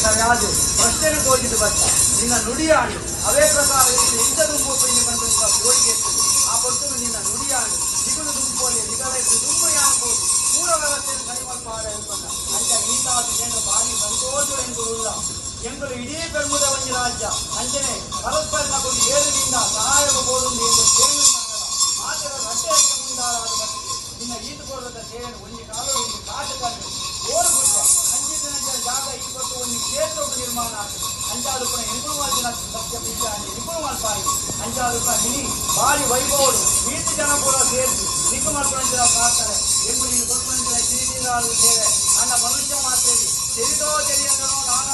ಸರಿಯಾದ ಪ್ರಶ್ನೆಲು ತೋಜಿದ್ ಬತ್ತ. ನಿನ್ನ ನುಡಿಯಾಂಡ್. ಅವೇ ಪ್ರಕಾರ ಎಂಕುಲು ಎಂಚ ದುಂಬು ಪೋಯಿನಿ ಪನ್ಪುನ ಪೋಡಿಗೆ ಇತ್ತುಂಡು. ಆ ಪೊರ್ತುಗು ನಿನ್ನ ನುಡಿಯಾಂಡ್. ನಿಕುಲು ದುಂಬು ಪೋಲೆ, ನಿಗಲೆರ್ದ್ ದುಂಬು ಯಾನ್ ಪೋದು ಪೂರ ವ್ಯವಸ್ಥೆನ್ ಸರಿ ಮಲ್ಪಾವೆ ಅಂದ್ ಪಂಡ. ಅಂಚ ಈತಾದ್ ಕೇಂಡ ಬಾರಿ ಸಂತೋಷಡ್ ಎಂಕುಲು ಉಲ್ಲ. ಎಂಕುಲು ಇಡೀ ಪೆರ್ಮುದ ಒಂಜಿ ರಾಜ್ಯ. ಅಂಚನೆ ಪರಸ್ಪರನಕುಲು ಏರುನಿಂದ ಸಹಾಯೊಗು ಬೋಡುಂದು ಎಂಕುಲು ಕೇಂಡುಂಡಾಂಡಲ ಮಾತೆರ ರಡ್ಡೆ ಐತ ಮುಂದಾಳಾದ್ ಬತ್ತ್ದ್ ನಿನ್ನ ಈತ್ ಪೊರ್ಲದ ಸೇವೆನ್ ಒಂಜಿ ಕಾಲೊಡು ಒಂಜಿ ಕಾಟ್ ಕಲ್ಲ್ ಓಲು ಬುಡ್ಲೆ ಅಂಚಿತ್ತಿನಂಚಿನ ಜಾಗ ಈ ಪೊರ್ತು ಒಂಜಿ ಕ್ಷೇತ್ರೊಗು ನಿರ್ಮಾಣ ಆತ್ಂಡ್. ಅಂಚಾದುಪ್ಪುನ ಎಂಕುಲು ಮಲ್ತಿನ ಸತ್ಯ ಪಿಚ್ಚಾಂಡಿ ನಿಕುಲು ಮಲ್ಪಾಯಿ. ಅಂಚಾದುಪ್ಪುನ ಮಿನಿ ಬಾರಿ ವೈಭವೊಡು ಈತ್ ಜನ ಪೂರ ಸೇರ್ದ್ ನಿಕ್ಕ್ ಮಲ್ಪುನಂಚಿನ ಪ್ರಾರ್ಥನೆ ಎಂಕುಲು ಇನಿ ಕೊರ್ಪುನಂಚಿನ ಕಿರಿಕಿರಿದಾದ ಸೇವೆ. ಆಂಡ ಮನುಷ್ಯ ಮಾತ್ರೆಗ್ ತೆರಿದೋ ತೆರಿಯಂದನೋ ನಾನಾತ್.